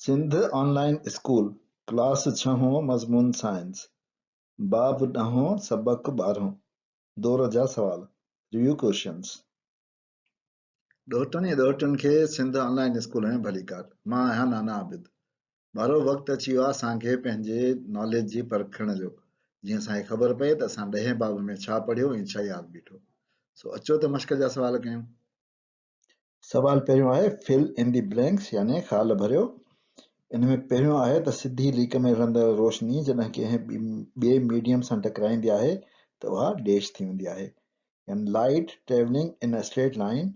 سنڌ آن line school, class ڇهون، مضمون science, باب ڏهون، سبق ٻارهون، دور جا سوال، Review Questions. ڏوهٽن ۽ ڏوهٽين کي سنڌ آن لائين اسڪول ۾ ڀليڪار. مان آهيان نانا عابد. ٻارو وقت اچي ويو آهي اسان کي پنهنجي ناليج جي پرکڻ جو جيئن اسان کي خبر پئي ته اسان ڏهين باب ۾ ڇا پڙهيو ۽ ڇا ياد بيٺو. سو اچو ته مشق جا سوال ڪيون. سوال پهريون آهي Fill in the blanks يعني خال ڀريو. ان ۾ پهريون آهي ته سڌي ليڪ ۾ رهندڙ روشني جڏهن ڪنهن ٻئي ميڊيم سان ٽڪرائيندي آهي ته اها ڊيش ٿي ويندي آهي يعني Light travelling in a straight line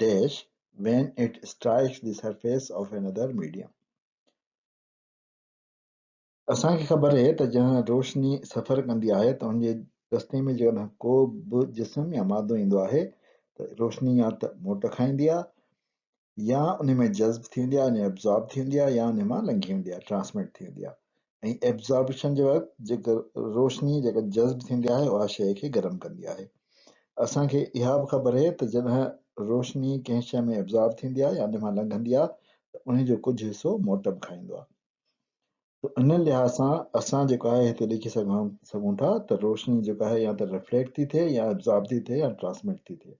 dash when it strikes the surface of another medium. اسان کي خبر اهي ته جڏهن روشني سفر ڪندي آهي ته ان جي رستي ۾ جيڪڏهن ڪو به جسم يا مادو ايندو آهي ته روشني يا ته موٽ کائيندي آهي يا ان ۾ جذب ٿي ويندي آهي يعني ابزارب ٿي ويندي آهي يا ان مان لنگهي ويندي آهي ٽرانسمٽ ٿي ويندي آهي ۽ ابزاربشن جي وقت جيڪا روشني جيڪا جذب ٿيندي آهي اها شيء کي گرم ڪندي آهي اسان کي اها به خبر اهي ته جڏهن روشني ڪنهن شيء ۾ ابزارب ٿيندي آهي يا ان مان لنگهندي آهي ته ان جو ڪجهه حصو موٽ به کائيندو آهي ته ان لحاظ سان اسان جيڪو آهي هتي لکي سگهون ٿا ته روشني جيڪا آهي يا ته ريفليڪٽ ٿي ٿئي يا ابزارب ٿي ٿئي يا ٽرانسمٽ ٿي ٿئي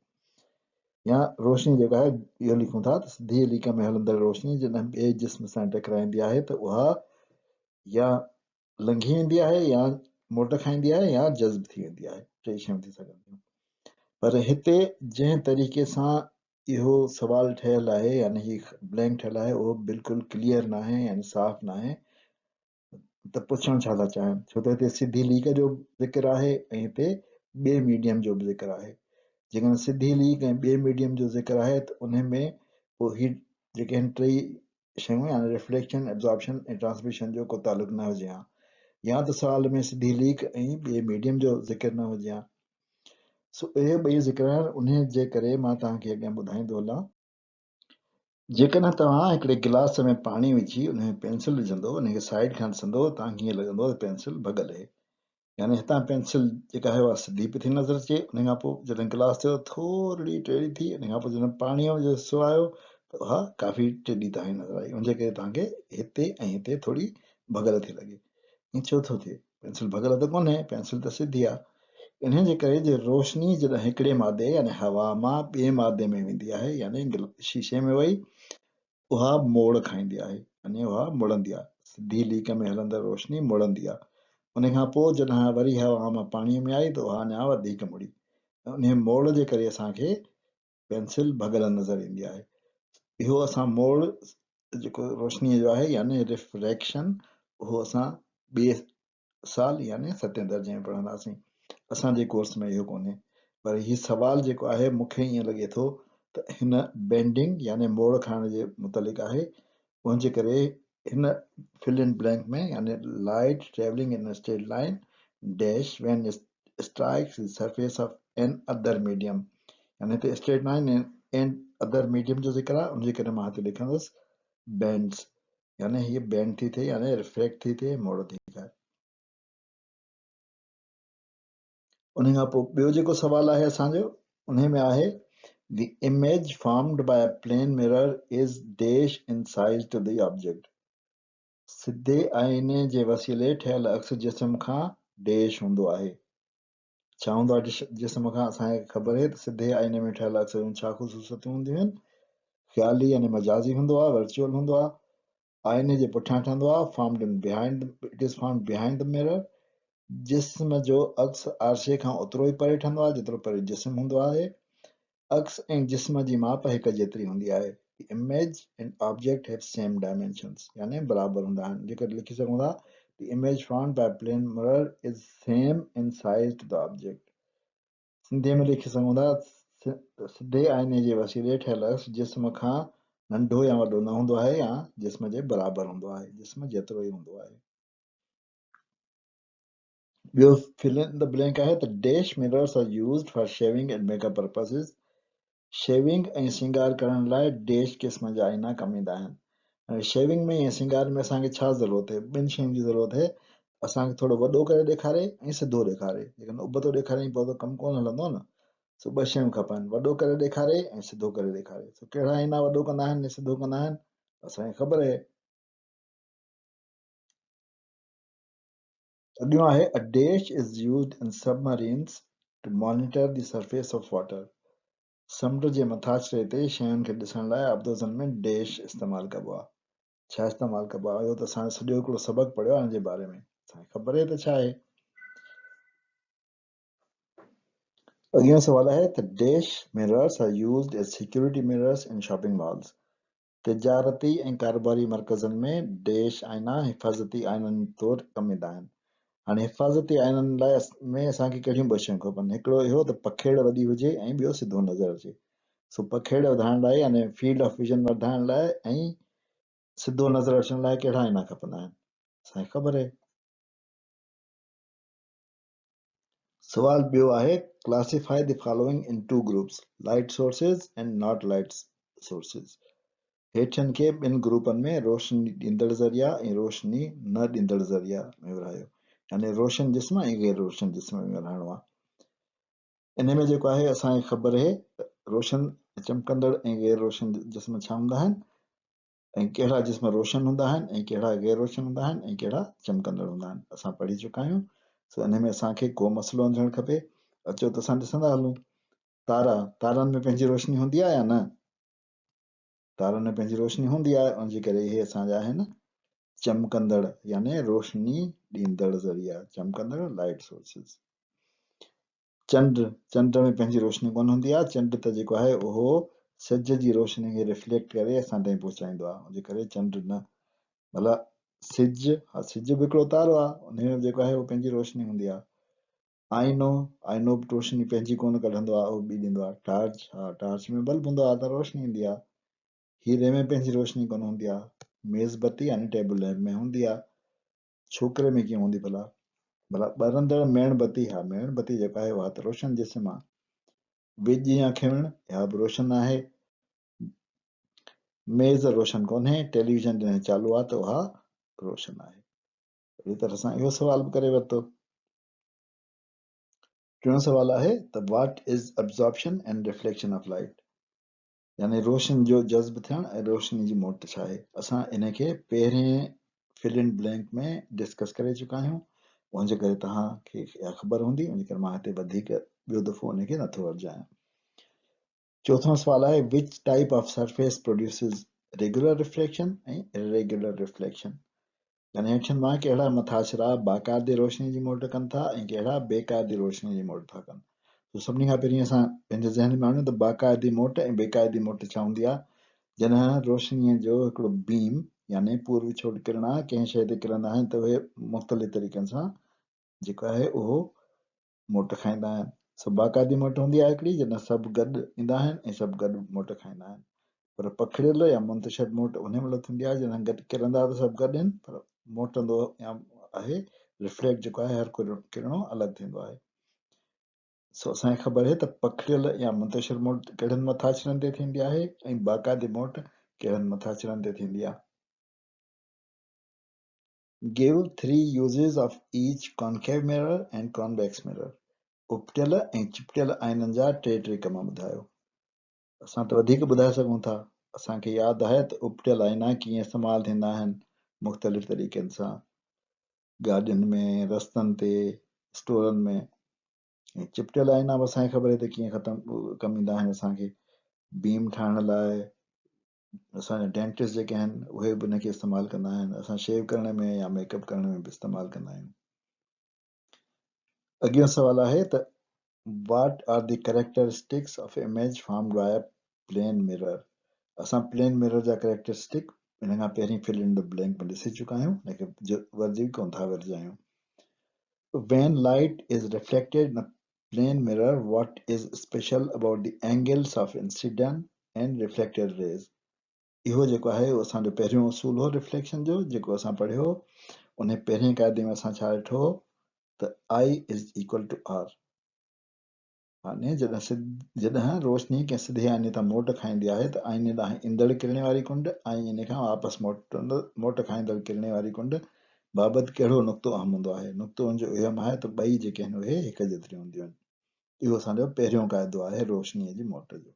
يا روشني جيڪا آهي اهو لکون ٿا ته سڌي ليڪ ۾ هلندڙ روشني جڏهن ٻئي جسم سان ٽڪرائيندي آهي ته اها يا لنگهي ويندي آهي يا موٽ کائيندي آهي يا جذب ٿي ويندي آهي ٽي شيون ٿي سگهن ٿيون پر هتي جنهن طريقي سان اهو سوال ٺهيل آهي يعني هي بلينڪ ٺهيل آهي اهو بلڪل ڪليئر ناهي يعني صاف ناهي ته پڇڻ ڇا ٿا چاهين ڇو ته هتي سڌي ليڪ جو ذڪر آهي ۽ هتي ٻئي ميڊيم جو به ذڪر آهي جيڪڏهن سڌي ليڪ ۽ ٻئي ميڊيم جو ذڪر آهي ته ان ۾ پوء هي جيڪي هن ٽئي شيون يعني ريفليڪشن ابزاربشن ۽ ٽرانسميشن جو ڪو تعلق نه هجي ها يا ته سوال ۾ سڌي ليڪ ۽ ٻئي ميڊيم جو ذڪر نه هجي ها سو اهي ٻئي ذڪر آهن انهي جي ڪري مان توهان کي اڳيان ٻڌائيندو هلان. جيڪڏهن توهان هڪڙي گلاس ۾ پاڻي وجهي ان ۾ پينسل وجهندو ان کي سائيڊ کان ڏسندو توهان کي ائين لڳندو ته پينسل ڀڳل اهي يعني هتان پينسل جيڪا آهي اها سڌي پئي ٿي نظر اچي ان کان پوء جڏهن گلاس ٿيو ٿورڙي ٽيڙي ٿي ان کان پوء جڏهن پاڻي جو حصو آيو ته اها ڪافي ٽيڏي توهان کي نظر آئي ان جي ڪري توهان کي هتي ۽ هتي ٿوري ڀڳل ٿي لڳي ائين ڇو ٿو ٿئي؟ پينسل ڀڳل ته ڪونهي، پينسل ته سڌي آ. انهيء جي ڪري جو روشني جڏهن هڪڙي مادي يعني هوا مان ٻئي مادي ۾ ويندي آهي يعني شيشي ۾ وئي، اها موڙ کائيندي آهي يعني اها مڙندي آ. سڌي ليڪ ۾ هلندڙ روشني مڙندي آ. ان کان پوء جڏهن وري هوا مان پاڻيء ۾ آئي ته اها اڃا وڌيڪ مڙي ۽ انهيء موڙ جي ڪري اسان کي پينسل ڀڳل نظر ايندي آهي. اهو اسان موڙ جيڪو روشنيء جو آهي يعني ريفريڪشن اهو اسان ٻئي سال يعني ستين درجي ۾ پڙهنداسين. اسان جي ڪورس ۾ اهو ڪونهي. پر هي سوال جيڪو آهي مون کي ائين لڳي ٿو ته هن بينڊنگ يعني موڙ کائڻ جي متعلق آهي ان جي ڪري هن فل ان بلينڪ ۾ يعني light travelling in straight line dash when strikes the surface of an other medium يعني هتي straight line and other medium جو ذڪر آهي ان جي ڪري مان هتي لکندس بينڊس يعني هي بينڊ ٿي ٿئي يعني ريفريڪٽ ٿي ٿئي موڙ ٿي کائي. انهي کان پوء ٻيو جيڪو سوال آهي اسان جو انهي ۾ آهي The image formed by a plane mirror is dash in size to the object سڌي آئيني جي وسيلي ٺهيل عڪس جسم کان ڊيش هوندو آهي ڇا هوندو آهي جسم کان اسان کي خبر آهي ته سڌي آئيني ۾ ٺهيل عڪس جون ڇا خصوصيتون هونديون آهن خيالي يعني مجازي هوندو آهي ورچوئل هوندو آهي آئيني جي پٺيان ٺهندو آهي، Formed in behind the, It is formed behind the mirror، جسم جو عڪس آرسيء کان اوترو ئي پري ٺهندو آهي، جيترو پري جسم هوندو آهي. عڪس ۽ جسم جي ماپ هڪ جيتري هوندي آهي، The image and object have same dimensions، يعني برابر هوندا آهن. جيڪر لکي سگهون ٿا، The image formed by plane mirror is same in size to the object. سنڌيء ۾ لکي سگهون ٿا ته سڌي آئيني جي وسيلي ٺهيل عڪس جسم کان ننڍو يا وڏو نه هوندو آهي يا جسم جي برابر هوندو آهي، جسم جيترو ئي هوندو آهي. ٻيو فل ان the blank آهي ته dash mirrors are used for shaving and make up purposes shaving ۽ سينگار ڪرڻ لاء ڊيش قسم جا آئينا ڪم ايندا آهن. هاڻي شيونگ ۾ ۽ سينگار ۾ اسان کي ڇا ضرورت آهي؟ ٻن شين جي ضرورت آهي ته اسان کي ٿورو وڏو ڪري ڏيکاري ۽ سڌو ڏيکاري. جيڪڏهن ابتو ڏيکاريائين پوء ته ڪم ڪونه هلندو نه. سو ٻه شيون کپن، وڏو ڪري ڏيکاري ۽ سڌو ڪري ڏيکاري. سو ڪهڙا آئينا وڏو ڪندا آهن ۽ سڌو ڪندا آهن؟ اسان کي خبر آهي. اڳيون آهي A dash is used in submarines to monitor the surface of water. سمنڊ جي مٿاڇري تي شين کي ڏسڻ لاء آبدوزن ۾ ڊيش استعمال ڪبو آهي. ڇا استعمال ڪبو آهي؟ اهو ته اسان سڄو هڪڙو سبق پڙهيو آهي ان جي باري ۾ اسان کي خبر آهي ته ڇا آهي. اڳيون سوال آهي ته dash mirrors are used as security mirrors in shopping malls. تجارتي ۽ ڪاروباري مرڪزن ۾ ڊيش آئينا حفاظتي آئينن طور ڪم ايندا آهن. هاڻي حفاظتي آئينن لاء ۾ اسان کي ڪهڙيون ٻه شيون کپن، هڪڙو اهو ته پکيڙ وڏي هجي ۽ ٻيو سڌو نظر اچي. سو پکيڙ وڌائڻ لاء يعني فيلڊ آف ويزن وڌائڻ لاء ۽ سڌو نظر اچڻ لاء ڪهڙا آئينا کپندا آهن، اسان کي خبر آهي. سوال ٻيو آهي Classify the following in two groups, light sources and not light sources. هيٺين کي ٻن گروپن ۾ روشني ڏيندڙ ذريعا ۽ روشني نه ڏيندڙ ذريعا ۾ ورهايو يعني روشن جسم ۽ غير روشن جسم ۾ ورهائڻو آهي. انهي ۾ جيڪو آهي اسان کي خبر آهي ته روشن چمڪندڙ ۽ غير روشن جسم ڇا هوندا آهن ۽ ڪهڙا جسم روشن هوندا آهن ۽ ڪهڙا غير روشن هوندا آهن ۽ ڪهڙا چمڪندڙ هوندا آهن اسان پڙهي چڪا آهيون سو انهي ۾ اسان کي ڪو مسئلو نه ٿيڻ کپي اچو ته اسان ڏسندا هلون تارا تارن ۾ پنهنجي روشني هوندي آهي يا نه تارن ۾ پنهنجي روشني هوندي آهي ان جي ڪري اهي اسان جا آهن چمڪندڙ يعني روشني ڏيندڙ ذريعا چمڪندڙ لائٽ سورسز چنڊ، چنڊ ۾ پنهنجي روشني ڪونه هوندي آهي، چنڊ ته جيڪو آهي اهو سج جي روشني کي ريفليڪٽ ڪري اسان تائين پهچائيندو آهي، ان جي ڪري چنڊ نه ڀلا سج، ها سج به هڪڙو تارو آهي، ان ۾ به جيڪو آهي اهو پنهنجي روشني هوندي آهي. آئينو، آئينو به روشني پنهنجي ڪونه ڪڍندو آهي، اهو ٻي ڏيندو آهي. ٽارچ، ها ٽارچ ۾ بلب هوندو آهي ته روشني ايندي آهي. هيري ۾ پنهنجي روشني ڪونه هوندي آهي. ميز بتي يعني ٽيبل ليمپ ۾ هوندي آهي. ڇوڪري ۾ ڪيئن هوندي ڀلا؟ ڀلا ٻرندڙ ميڻ بتي، ها ميڻ بتي جيڪا آهي اها ته روشن جسم آ. وڄ يا کيوڻ، اها به روشن آهي. ميز روشن ڪونهي، ٽيليويزن جڏهن چالو آ ته اها روشن آهي. اهڙي طرح سان اهو سوال به ڪري ورتو. ٽيون سوال آهي ته what is absorption and reflection of light? يعني روشني جو جذب ٿيڻ ۽ روشني جي موٽ ڇا آهي؟ اسان ان کي پهرين فل ان بلينڪ ۾ ڊسڪس ڪري چڪا آهيون ان جي ڪري توهان کي اها خبر هوندي ان جي ڪري مان هتي وڌيڪ ٻيو دفعو ان کي نٿو ورجايان. چوٿون سوال آهي which type of surface produces regular reflection ۽ irregular reflection؟ يعني هيٺين مان ڪهڙا مٿاڇرا باقاعدي روشني جي موٽ ڪن ٿا ۽ ڪهڙا بي قاعدي روشني جي موٽ ٿا ڪن. سو سڀني کان پهرين اسان پنهنجي ذهن ۾ آڻيون ته باقاعدي موٽ ۽ بي قاعدي موٽ ڇا هوندي آهي. جڏهن روشنيء جو هڪڙو بيم يعني پور وڇوٽ ڪرڻا ڪنهن شيء تي ڪرندا آهن ته اهي مختلف طريقن سان جيڪو آهي اهو موٽ کائيندا آهن. سو باقاعدي موٽ هوندي آهي هڪڙي جڏهن سڀ گڏ ايندا آهن ۽ سڀ گڏ موٽ کائيندا آهن. پر پکڙيل يا منتشر موٽ انهي مهل ٿيندي آهي جڏهن گڏ ڪرندا ته سڀ گڏ آهن پر موٽندو يا آهي رفليڪٽ جيڪو آهي هر ڪرڻو الڳ ٿيندو آهي. سو اسان کي خبر آهي ته پکڙيل يا منتشر موٽ ڪهڙن مٿاڇرن تي ٿيندي آهي ۽ باقاعدي موٽ ڪهڙن مٿاڇرن تي ٿيندي آهي. Give three uses of each concave mirror and convex mirror. اپٽيل ۽ چپٽيل آئينن جا ٽي ٽي ڪم ٻڌايو. اسان ته وڌيڪ ٻڌائي سگهون ٿا. اسان کي ياد آهي ته اپٽيل آئينا ڪيئن استعمال ٿيندا آهن مختلف طريقن سان گاڏين ۾ رستن تي اسٽورن ۾ ۽ چپٽيل آئينا به اسان کي خبر آهي ته ڪيئن ختم ڪم ايندا آهن اسان کي بيم ٺاهڻ لاء اسان جا ڊينٽسٽ جيڪي آهن اهي به ان کي استعمال ڪندا آهن اسان شيو ڪرڻ ۾ يا ميڪ اپ ڪرڻ ۾ به استعمال ڪندا آهيون اڳيون سوال آهي ته what are the characteristics of image formed by a plane mirror اسان پلين مرر جا ڪريڪٽرسٽڪ ان کان پهرين فل ان the blank ۾ ڏسي چڪا آهيون ان کي ورجي ڪونه ٿا ورجايون when light is reflected in a plane mirror what is special about the angles of incident and reflected rays اهو جيڪو آهي اهو اسان جو پهريون اصول هو ريفليڪشن جو جيڪو اسان پڙهيو هو ان پهرين قاعدي ۾ اسان ڇا ڏٺو هو ته I is equal to R يعني جڏهن جڏهن روشني ڪنهن سڌي آئيني تان موٽ کائيندي آهي ته آئيني ڏانهن ايندڙ ڪرڻي واري ڪنڊ ۽ ان کان واپس موٽ کائيندڙ ڪرڻي واري ڪنڊ بابت ڪهڙو نقطو اهم هوندو آهي؟ نقطو ان جو اهم آهي ته ٻئي جيڪي آهن اهي هڪ جيتريون هونديون آهن. اهو اسان جو پهريون قاعدو آهي روشنيء جي موٽ جو.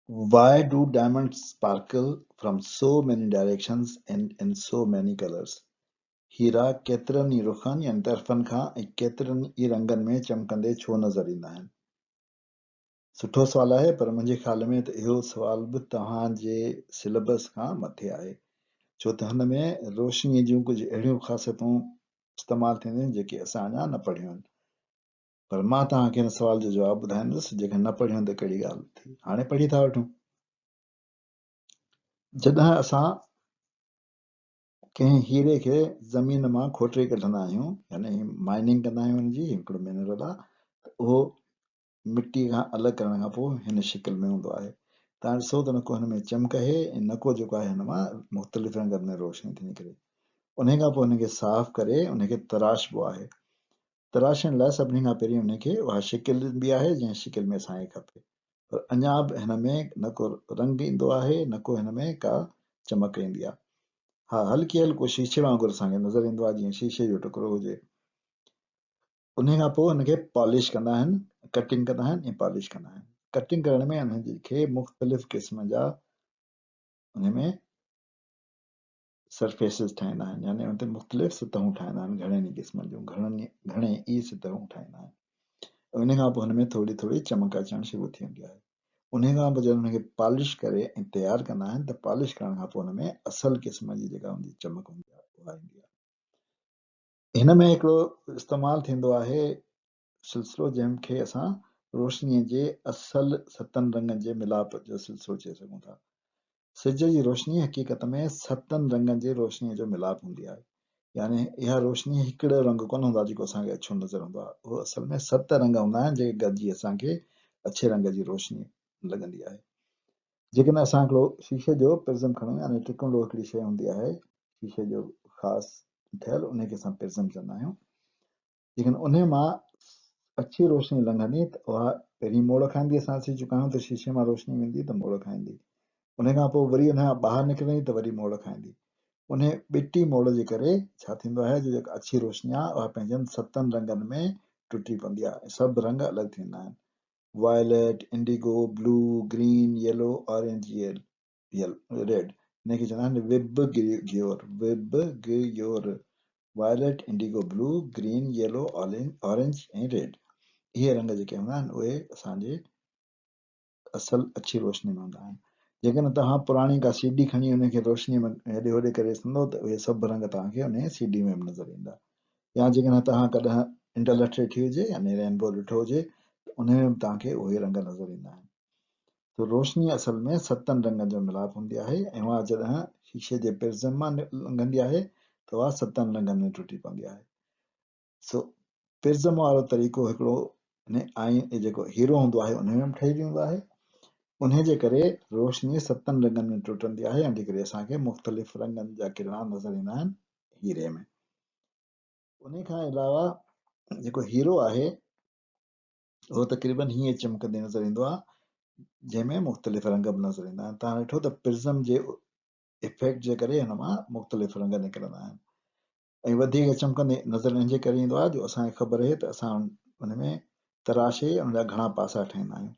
Why do diamonds sparkle from so many directions and in so many colors? هيرا ڪيترن ئي رخن يعني طرفن کان ۽ ڪيترن ئي رنگن ۾ چمڪندي ڇو نظر ايندا آهن؟ سٺو سوال آهي پر منهنجي خيال ۾ ته اهو سوال به توهان جي سليبس کان مٿي آهي ڇو ته هن ۾ روشنيء جون ڪجهه اهڙيون خاصيتون استعمال ٿينديون آهن جيڪي اسان اڃا نه پڙهيون آهن. پر مان توهان کي هن سوال جو جواب ٻڌائيندس، جيڪڏهن نه پڙهيون ته ڪهڙي ڳالهه ٿي. هاڻي پڙهي ٿا وٺون. جڏهن اسان ڪنهن هيري کي زمين مان کوٽي ڪڍندا آهيون يعني مائننگ ڪندا آهيون ان جي هڪڙو منرل آهي ته اهو مٽي کان الڳ ڪرڻ کان پوء هن شڪل ۾ هوندو آهي. توهان ڏسو ته نه ڪو هن ۾ چمڪ آهي ۽ نه ڪو جيڪو آهي هن مان مختلف رنگن ۾ روشني ٿي نڪري. انهي کان پوء هن کي صاف ڪري ان کي تراشبو آهي. تراشڻ لاء سڀني کان پهرين ان کي اها شڪل ڏبي آهي جنهن شڪل ۾ اسان کي کپي پر اڃا به هن ۾ نه ڪو رنگ ايندو آهي نه ڪو هن ۾ ڪا چمڪ ايندي آهي. ها هلڪي هلڪو شيشي وانگر اسان کي نظر ايندو آهي جيئن شيشي جو ٽڪرو هجي. انهي کان پوء ان کي پالش ڪندا آهن، ڪٽنگ ڪندا آهن ۽ پالش ڪندا آهن. ڪٽنگ ڪرڻ ۾ انهن کي مختلف قسم جا انهي ۾ سرفيسز ٺاهيندا آهن يعني ان تي مختلف سطحون ٺاهيندا آهن گهڻين ئي قسمن جون گهڻن گهڻي ئي سطحون ٺاهيندا آهن ان کان پوء هن ۾ ٿوري ٿوري چمڪ اچڻ شروع ٿي ويندي آهي ان کان پوء جڏهن ان کي پالش ڪري ۽ تيار ڪندا آهن ته پالش ڪرڻ کان پوء ان ۾ اصل قسم جي جيڪا ان جي چمڪ هوندي آهي اها ايندي آهي هن ۾ هڪڙو استعمال ٿيندو آهي سلسلو جنهن کي اسان روشنيء جي اصل ستن رنگن جي ملاپ جو سلسلو چئي سگهون ٿا. سج جي روشني حقيقت ۾ ستن رنگن جي روشنيء جو ملاپ هوندي آهي. يعني اها روشني هڪڙو رنگ ڪونه هوندو آهي جيڪو اسان کي اڇو نظر ايندو آهي. اهو اصل ۾ ست رنگ هوندا آهن جيڪي گڏجي اسان کي اڇي رنگ جي روشني لڳندي آهي. جيڪڏهن اسان هڪڙو شيشي جو پرزم کڻون يعني ٽڪنڊو هڪڙي شيء هوندي آهي شيشي جو خاص ٺهيل انهي کي اسان پرزم چوندا آهيون. جيڪڏهن انهيء مان اڇي روشني لنگهندي ته اها پهرين موڙ کائيندي، اسان ڏسي چڪا آهيون ته شيشي مان روشني ويندي ته موڙ کائيندي، انهيء کان پوء وري انهيء کان ٻاهر نڪرندي ته وري موڙ کائيندي. انهيء ٻٽي موڙ جي ڪري ڇا ٿيندو آهي جو جيڪا اڇي روشني آهي اها پنهنجن ستن رنگن ۾ ٽٽي پوندي آهي ۽ سڀ رنگ الڳ ٿي ويندا آهن، violet, indigo, blue, green, yellow, orange, red ان کي چوندا آهن وب Ghayoor, Vibgyor، violet, indigo, blue, green, yellow, orange ۽ red اهي رنگ جيڪي هوندا آهن اهي اسان جي اصل اڇي روشني ۾ هوندا آهن. جيڪڏهن توهان پراڻي ڪا سي ڊي کڻي ان کي روشني ۾ هيڏي هوڏي ڪري ڏسندو ته اهي سڀ رنگ توهان کي ان سي ڊي ۾ به نظر ايندا. يا جيڪڏهن توهان ڪڏهن انٽرلٽ ڏٺي هجي يعني رينبو ڏٺو هجي ته ان ۾ به توهان کي اهي رنگ نظر ايندا آهن. ته روشني اصل ۾ ستن رنگن جو ملاپ هوندي آهي ۽ اها جڏهن شيشي جي پرزم مان لنگهندي آهي ته اها ستن رنگن ۾ ٽٽي پوندي آهي. سو پرزم وارو طريقو هڪڙو انهي آئين جيڪو هيرو هوندو آهي انهي ۾ به ٺهي ويندو آهي. انهي جي ڪري روشني ستن رنگن ۾ ٽٽندي آهي ان جي ڪري اسان کي مختلف رنگن جا ڪرڻا نظر ايندا آهن هيري ۾. انهي کان علاوه جيڪو هيرو آهي اهو تقريبن هيئن چمڪندي نظر ايندو آهي جنهن ۾ مختلف رنگ به نظر ايندا آهن توهان ڏٺو ته پرزم جي افيڪٽ جي ڪري هن مان مختلف رنگ نڪرندا آهن ۽ وڌيڪ چمڪندي نظر ان جي ڪري ايندو آهي جو اسان کي خبر آهي ته اسان ان ۾ تراشي ان جا گهڻا پاسا ٺاهيندا آهيون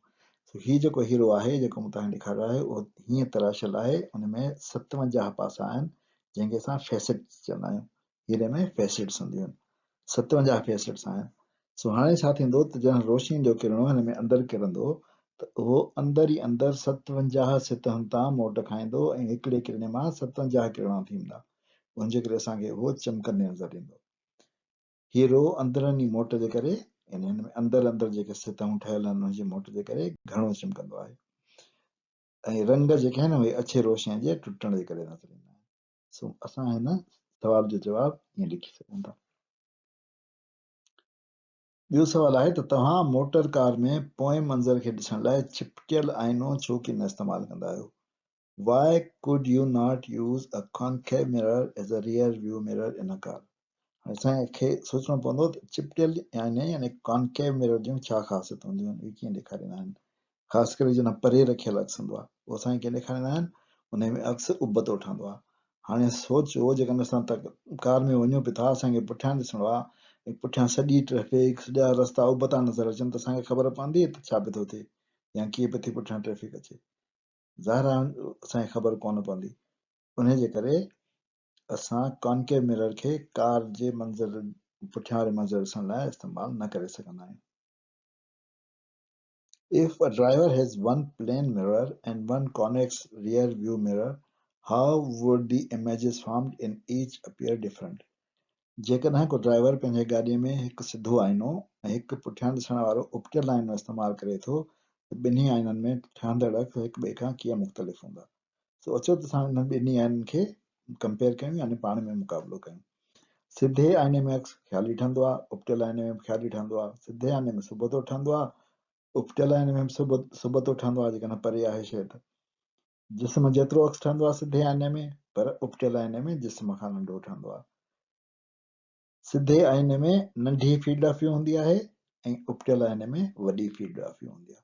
سو هي جيڪو هيرو آهي جيڪو مون توهان کي ڏيکاريو آهي اهو هيئن تراشيل آهي ان ۾ 57 پاسا آهن جنهن کي اسان فيسٽس چوندا آهيون هيري ۾ فيسٽس هونديون آهن 57 فيسٽس آهن سو هاڻي ڇا ٿيندو ته جڏهن روشني جو ڪرڻو هن ۾ اندر ڪرندو ته اهو اندر ئي اندر 57 سطحن تان موٽ کائيندو ۽ هڪڙي ڪرڻي مان 57 ڪرڻا ٿيندا ان جي ڪري اسان کي اهو چمڪندي نظر ايندو. هي رو اندروني موٽ جي ڪري يعني هن ۾ اندر اندر جيڪي سطحون ٺهيل آهن انهن جي موٽ جي ڪري گهڻو چمڪندو آهي ۽ رنگ جيڪي آهن اهي اڇي روشني جي ٽٽڻ جي ڪري نظر ايندا آهن. سو اسان هن سوال جو جواب ائين لکي سگهون ٿا. ٻيو سوال آهي ته توهان موٽر ڪار ۾ پوئين منظر کي ڏسڻ لاء چپٽيل آئينو ڇو ڪين نه استعمال ڪندا آهيو؟ Why could you not use a concave mirror as a rear view mirror in a car? هاڻي اسان کي سوچڻو پوندو ته چپٽيل آئيني يعني ڪانڪيو مرر جون ڇا خاصيتون هونديون آهن، اهي ڪيئن ڏيکاريندا آهن؟ خاص ڪري جڏهن پري رکيل عڪس هوندو آهي اهو اسان کي ڪيئن ڏيکاريندا آهن ان ۾ عڪس ابتو ٺهندو آهي هاڻي سوچو جيڪڏهن اسان ڪار ۾ وڃون پيا ٿا اسان کي پٺيان ڏسڻو آهي ۽ پٺيان سڄي ٽريفڪ سڄا رستا ابتا نظر اچن ته اسان کي خبر پوندي ته ڇا پيو ٿو ٿئي يا ڪيئن پئي ٿي پٺيان ٽريفڪ اچي. ظاهر آهي اسان کي خبر ڪونه پوندي. انهي جي ڪري اسان ڪانڪيو مرر کي ڪار جي منظر پٺيان واري منظر ڏسڻ لاء استعمال نه ڪري سگهندا آهيون. If a driver has one plane mirror and one convex rear view mirror, how would the images formed in each appear different? جيڪڏهن ڪو ڊرائيور پنهنجي گاڏيء ۾ هڪ سڌو آئينو ۽ هڪ پٺيان ڏسڻ وارو اپٽيل آئينو استعمال ڪري ٿو ته ٻنهي آئينن ۾ ٺهندڙ عڪس هڪ ٻئي کان ڪيئن مختلف هوندا؟ سو اچو ته اسان انهن ٻنهي آئينن کي ڪمپيئر ڪيون يعني پاڻ ۾ مقابلو ڪيون. سڌي آئيني ۾ عڪس خيالي ٺهندو آهي، اپٽيل آئيني ۾ به خيالي ٺهندو آهي. سڌي آئيني ۾ سبتو ٺهندو آهي، اپٽيل آئيني ۾ به سبتو ٺهندو آهي جيڪڏهن پري آهي شيء ته. جسم جيترو عڪس ٺهندو آهي سڌي آئيني ۾ پر اپٽيل آئيني ۾ جسم کان ننڍو ٺهندو آهي. سڌي آئيني ۾ ننڍي فيلڊ آف ويو هوندي آهي ۽ اپٽيل آئيني ۾ وڏي فيلڊ آف ويو هوندي آهي.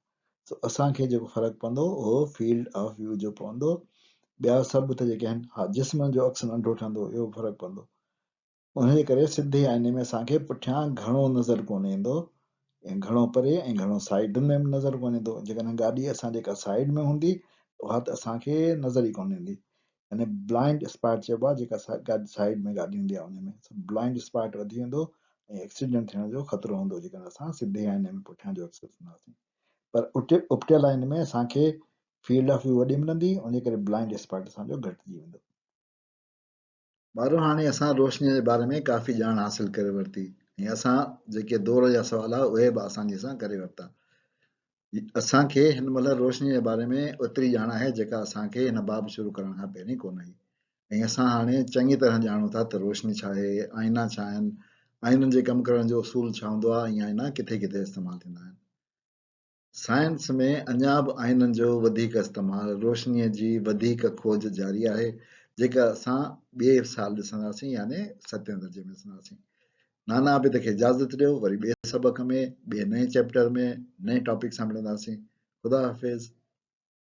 سو اسان کي جيڪو فرق پوندو اهو فيلڊ آف ويو جو پوندو. ٻيا سڀ ته جيڪي آهن ها جسم جو عڪس ننڍو ٺهندو اهو به فرق پوندو. انهيء ڪري سڌي آئيني ۾ اسان کي پٺيان گهڻو نظر ڪونه ايندو ۽ گهڻو پري ۽ گهڻو سائيڊن ۾ به نظر ڪونه ايندو. جيڪڏهن گاڏي اسان جي ڪا سائيڊ ۾ هوندي اها ته اسان کي نظر ئي ڪونه ايندي. يعني بلائنڊ اسپاٽ چئبو آهي جيڪا سائيڊ ۾ گاڏي هوندي آهي ان ۾ بلائنڊ اسپاٽ وڌي ويندو ۽ ايڪسيڊنٽ ٿيڻ جو خطرو هوندو جيڪڏهن اسان سڌي آئيني ۾ پٺيان جو عڪس ڏسنداسين پر اپٽيل آئيني ۾ اسان کي فيلڊ آف ويو وڏي ملندي ان جي ڪري بلائنڊ اسپاٽ اسان جو گهٽجي ويندو. ٻارو هاڻي اسان روشنيء جي باري ۾ ڪافي ڄاڻ حاصل ڪري ورتي ۽ اسان جيڪي دور جا سوال هئا اهي به آسانيء سان ڪري ورتا. اسان کي هن مهل روشنيء جي باري ۾ اوتري ڄاڻ آهي جيڪا اسان کي هن باب شروع ڪرڻ کان پهرين ڪونه هئي ۽ اسان هاڻي چڱي طرح ڄاڻون ٿا ته روشني ڇا آهي، آئينا ڇا آهن، آئينن جي ڪم ڪرڻ جو اصول ڇا هوندو آهي ۽ آئينا ڪٿي ڪٿي استعمال ٿيندا آهن. سائنس ۾ اڃا به آئينن جو وڌيڪ استعمال، روشنيء جي وڌيڪ کوج جاري آهي جيڪا اسان ٻئي سال ڏسنداسين يعني ستين درجي ۾ ڏسنداسين. نانا عابد کي اجازت ڏيو وري ٻئي سبق ۾ ٻئي نئين چيپٽر ۾ نئين ٽاپڪ سان ملنداسين خدا حافظ.